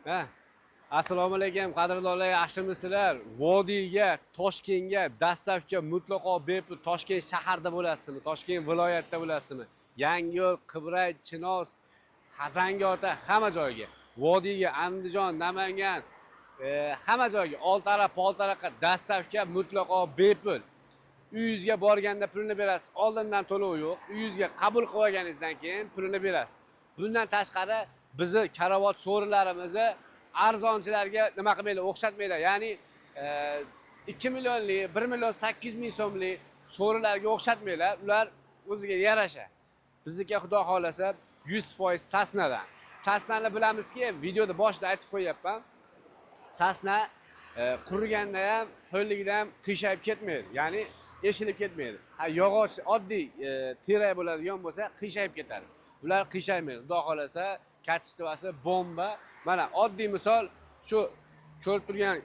Ha. Assalomu alaykum, qadrdonlar, yaxshimisizlar? Vodiyga, Toshkentga доставка mutlaqo bepul. Toshkent shaharda bo'lasizmi, Toshkent viloyatida bo'lasizmi? Yangiyo'l, Qibray, Chinoz, Hazangiota, hamma joyga. Vodiyga, Andijon, Namangan, hamma joyga, Oltiariq, Poltariqqa доставка mutlaqo bepul. Uyingizga borganda pulini berasiz. Oldindan to'lov yo'q. Uyingizga qabul qilib olganingizdan keyin pulini berasiz. Bundan tashqari, bizni karavot so'rilarimizni arzonchilarga nima qilmanglar, o'xshatmanglar. Ya'ni 2 millionlik, 1 million 800 ming so'mlik so'rilarga o'xshatmanglar. Ular o'ziga yarasha. Bizniki, xudo xohlasa, 100% sasnadan. Sasnani bilamizki, videoda boshida aytib qo'yyapman. Sasna quriganda ham, ho'lligida ham qiyshayib ketmaydi, ya'ni eshilib ketmaydi. Ha, yog'och oddiy terak bo'ladigan bo'lsa, qiyshayib ketadi. Ular qiyshaymaydi, xudo xohlasa, качество si bomba. Mana, oddiy misol, shu ko'rib turgan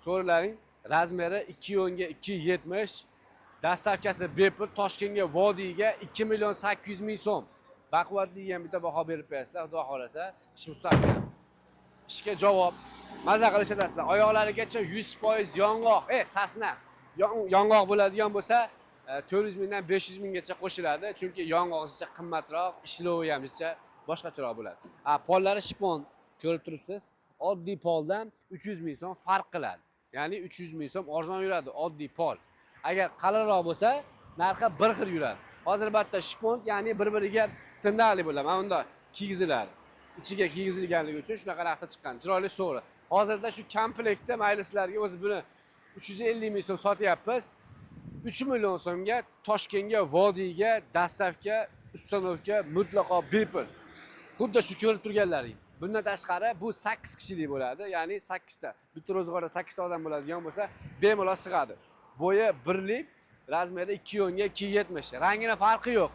so'rilaring размер i 2,10 ga 2,70, доставка si bepul Toshkentga, Vodiyga, 2 million 800 ming so'm. Baquvvatliga ham bitta baho berib qo'yasizlar, xudo xohlasa, ish mustahkam, ishga javob, maza qilib ishlatasizlar. Oyoqlarigacha 100% yong'oq, sasna. Yong'oq bo'ladigan bo'lsa, 400 mingdan 500 minggacha qo'shiladi, chunki yong'oq jicha qimmatroq, ishlovi ham jicha boshqacharoq bo'ladi. A pollari shpon, ko'rib turibsiz, oddiy poldan 300 ming so'm farq qiladi, ya'ni 300 ming so'm arzon yuradi oddiy pol. Agar qalinroq bo'lsa, narxi bir xil yuradi. Hozir albatta shpon, ya'ni bir biriga tirnaqli bo'ladi, mana bundoq kiygiziladi, ichiga kiygizilganligi uchun shunaqa narxda chiqqan chiroyli so'ri. Hozirda shu komplektda, mayli, sizlarga o'zi buni 350 ming so'm sotyapmiz. 3 million so'mga Toshkentga, Vodiyga доставка, установка mutlaqo bepul. Xuddi shu ko'rib turganlaring. Bundan tashqari, bu sakkiz kishilik bo'ladi, ya'ni sakkizta, bitta ro'zg'orda sakkizta odam bo'ladigan bo'lsa, bemalol sig'adi. Bo'yi birlik, размер i 2,10 ga 2,70, rangini farqi yo'q.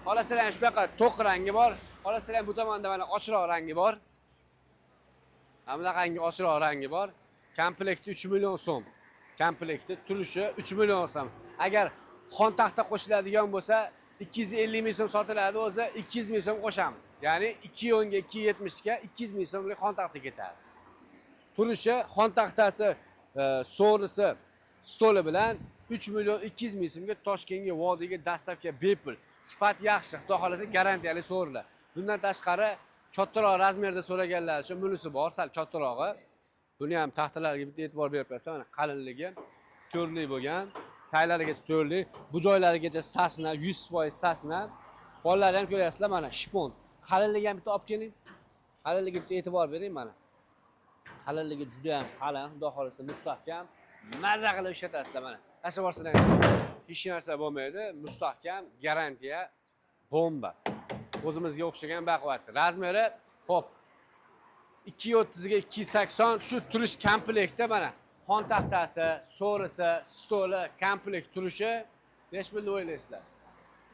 Xohlasalar ham shunaqa to'q rangi bor, xohlasalar ham bu tomonda mana ochiqroq rangi bor, mana bunaqangi ochiqroq rangi bor. Komplekti 3 million so'm, komplekti turishi 3 million so'm. Agar xontaxta qo'shiladigan bo'lsa, 250 ming so'm sotiladi o'zi, 200 ming so'm qo'shamiz, ya'ni 2,10 ga 2,70 ga 200 ming so'mlik xontaxta ketadi. Turishi, xontaxtasi, so'risi, stoli bilan 3 million 200 ming so'mga Toshkentga, Vodiyga доставка bepul. Sifat yaxshi, xudo xohlasa, garantiyali so'rilar. Bundan tashqari, kattaroq размер da so'raganlar uchun bunisi bor, sal kattarog'i. Buni ham taxtalariga bitta e'tibor berib qo'yasizlar, mana, qalinligi to'rtlik bo'lgan, taglarigacha to'rtlik, bu joylarigacha sasna, 100% sasna. Pollari ham ko'ryapsizlar, mana, shpon. Qalinligi ham bitta olib keling, qalinligiga bitta e'tibor bering. Mana, qalinligi juda ham qalin, xudo xohlasa, mustahkam, maza qilib ishlatasizlar. Mana, tashlab yuborsalar hech narsa bo'lmaydi, mustahkam, garantiya bomba, o'zimizga o'xshagan, baquvvatli. Размер i, ho'p, 2,30 ga 2,80. Shu turish komplektda, mana, xontaxtasi, so'risi, stoli, komplekt turishi nechi pul deb o'ylaysizlar?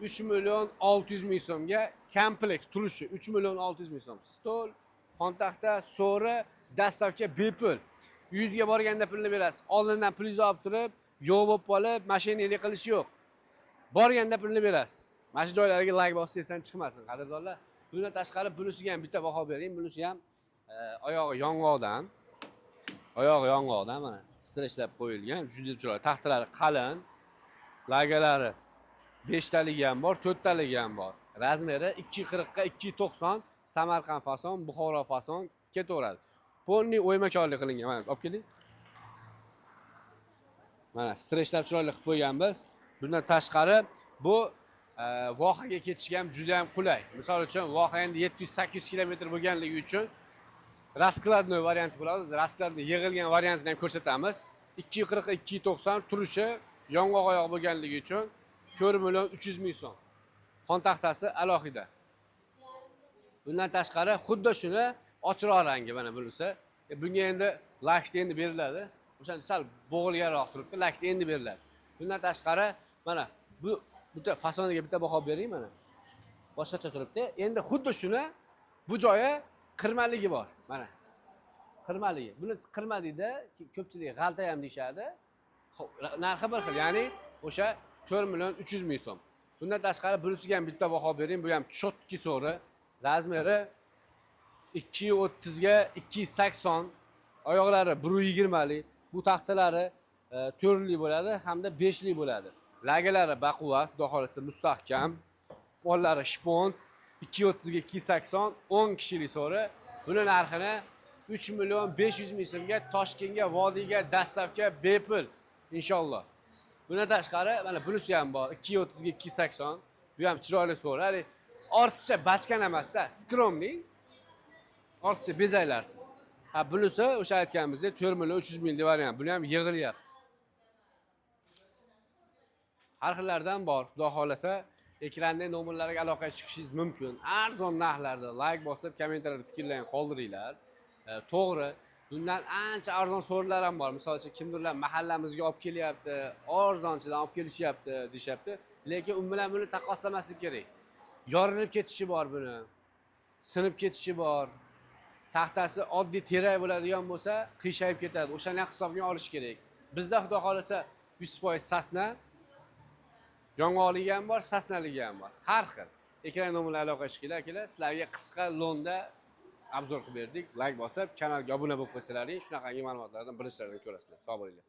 3 million 600 ming so'mga komplekt turishi, 3 million 600 ming so'm. Stol, xontaxta, so'ri, доставка bepul. Uyingizga borganda pulni berasiz. Oldindan pulingizni olib turib, yo'q bo'lib qolib, мошенник qilish yo'q. Borganda pulni berasiz. Mana shu joylarga layk bosish esdan chiqmasin, qadrdonlar. Bundan tashqari, bunisiga ham bitta baho bering. Bunisi ham oyog'i yong'oqdan, oyog'i yong'oqdan, mana, streshlab qo'yilgan, juda chiroyli. Taxtalari qalin, lagalari beshtaligi ham bor, to'rttaligi ham bor. Размер i 2,40 ga 2,90, Samarqand fason, Buxoro fason ketaveradi. Полный o'ymakorlik qilingan. Mana, olib keling, mana, streshlab chiroyli qilib qo'yganmiz. Bundan tashqari, bu vohaga ketishga ham juda ham qulay. Misol uchun, voha endi 700-800 kilometr bo'lganligi uchun раскладной varianti bo'ladi. Раскладной, yig'ilgan variantini ham ko'rsatamiz. 2,40 2,90 turishi, yong'oq oyoq bo'lganligi uchun 4 million 300 ming so'm. Xontaxtasi alohida. Bundan tashqari, xuddi shuni ochiqroq rangi, mana bunisi. Bunga endi lakni endi beriladi, o'shani sal bo'g'ilganroq turibdi, lakni endi beriladi. Bundan tashqari, mana bu bitta fasoniga bitta baho bering. Mana, boshqacha turibdi. Endi xuddi shuni bu joyi qirmaligi bor, mana, qirmaligi. Buni qirma deydi ko'pchilik, g'alta ham deyishadi. Xo'p, narxi bir xil, ya'ni o'sha 4 million 300 ming so'm. Bundan tashqari, bunisiga ham bitta baho bering. Bu ham чёткий so'ri. Размер i 2.30 ga 2.80, oyoqlari 1.20lik. Bu taxtalari to'rtlik bo'ladi hamda beshlik bo'ladi. Lagalari baquvvat, xudo xohlasa, mustahkam. Pollari shpont. 2.30 ga 2.80, 10 kishilik so'ri. Buni narxini 3 million 500 ming so'mga Toshkentga, vodiyga доставка bepul, inshaalloh. Bundan tashqari, mana bunisi ham bor. 2.30 ga 2.80. Bu ham chiroyli so'ri. Hali ortiqcha bachkan emasda, скромный. Ortiqcha bezaklarsiz. Ha, bunisi o'sha aytganimizdek 4 million 300 minglik variant. Buni ham yig'ilyapti. Har xillardan bor. Xudo xohlasa, ekranda nomerlarga aloqaga chiqishingiz mumkin. Arzon narxlarda layk bosib, kommentariyada fikrlarni qoldiringlar. To'g'ri, bundan ancha arzon so'rilar ham bor. Misol uchun, kimdirlar mahallamizga olib kelyapti, arzonchidan olib kelishyapti deyishyapti. Lekin u bilan buni taqqoslamaslik kerak. Yorilib ketishi bor buni. Sinib ketishi bor. Taxtasi oddiy terak bo'ladigan bo'lsa, qiyshayib ketadi. O'shani ham hisobga olish kerak. Bizda, xudo xohlasa, 100% сосна, yong'oqligi ham bor, сосна ligi ham bor. Har xil. Ekran nomerlar aloqa chiqinglar, akalar. Sizlarga qisqa lo'nda обзор qilib berdik. Layk bosib, kanalga obuna bo'lib qo'ysalaring, shunaqangi ma'lumotlardan birinchilardan ko'rasizlar. Sog' bo'linglar.